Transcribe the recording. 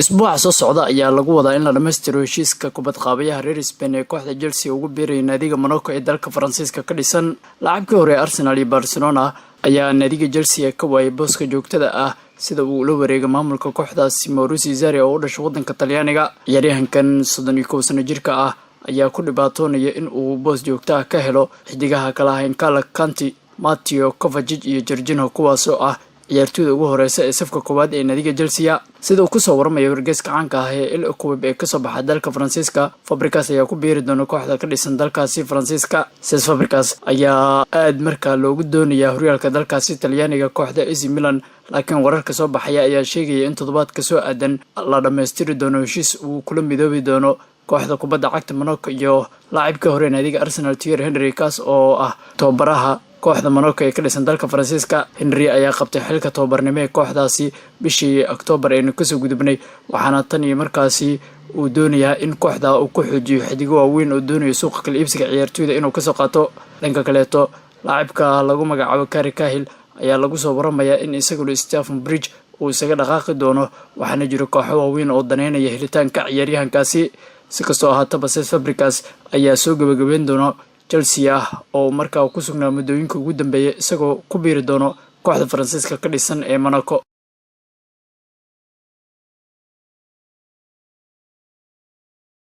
Isbuuca soo socda ayaa lagu wadaa in la dhammaystiro heshiiska kubad qaabayaha reer Spain ee kooxda Chelsea ugu biiraya naadiga Monaco ee dalka Faransiiska ka dhisan. Laacibkii hore ee Arsenal iyo Barcelona ayaa naadiga Chelsea ka waayay booska joogtada ah sida uu ula wareegay maamulka kooxdaasi Maurizio Sarri oo u dhashay waddanka Talyaaniga. Ciyaaryahankan 31 sano jirka ah ayaa ku dhibaatoonaya in uu boos joogto ah ka helo xidigaha kala ah N'Golo Kante, Mateo Kovacic iyo Jorginho, kuwaasoo ah ciyaartooyda ugu horeysa ee safka koowaad ee naadiga Chelsea. Sida uu kusoo waramayo wargeyska caanka ah ee L'Equipe ee kasoo baxa dalka Faransiiska, Fabregas ayaa ku biiri doona kooxda ka dhisan dalkaasi Faransiiska. Cesc Fabregas ayaa aad markaa loogu doonayaa horyaalka dalkaasi Talyaaniga kooxda AC Milan, laakiin wararka soo baxaya ayaa sheegaya in toddobaadka soo aadan la dhammaystiri doono heshiis uu kula midoobi doono kooxda kubadda cagta Monaco iyo laacibka hore naadiga Arsenal Thierry Henry, kaas oo ah tababaraha kooxda Monaco ee ka dhisan dalka Faransiiska. Henry ayaa qabtay xilka tababarnimo ee kooxdaasi bishii Oktoobar aynu kasoo gudubnay, waxaana tan iyo markaasi uu doonayaa in kooxda uu ku xoojiyo xidigo waaweyn oo doonayo suuqa kala iibsiga ciyaartooyda inuu kasoo qaato. Dhanka kaleeto, laacibka lagu magacaabo Gary Cahill ayaa lagu soo waramayaa in isaguna Stamford Bridge uu isaga dhaqaaqi doono, waxaana jiro kooxo waaweyn oo daneynaya helitaanka ciyaaryahankaasi. Si kastoo ahaataba, Cesc Fabregas ayaa soo gabagabeyn doona Chelsea ah oo markaa ku sugnaa muddooyinka ugu dambeeyay, isagoo ku biiri doono kooxda Faransiiska ka dhisan ee Monaco.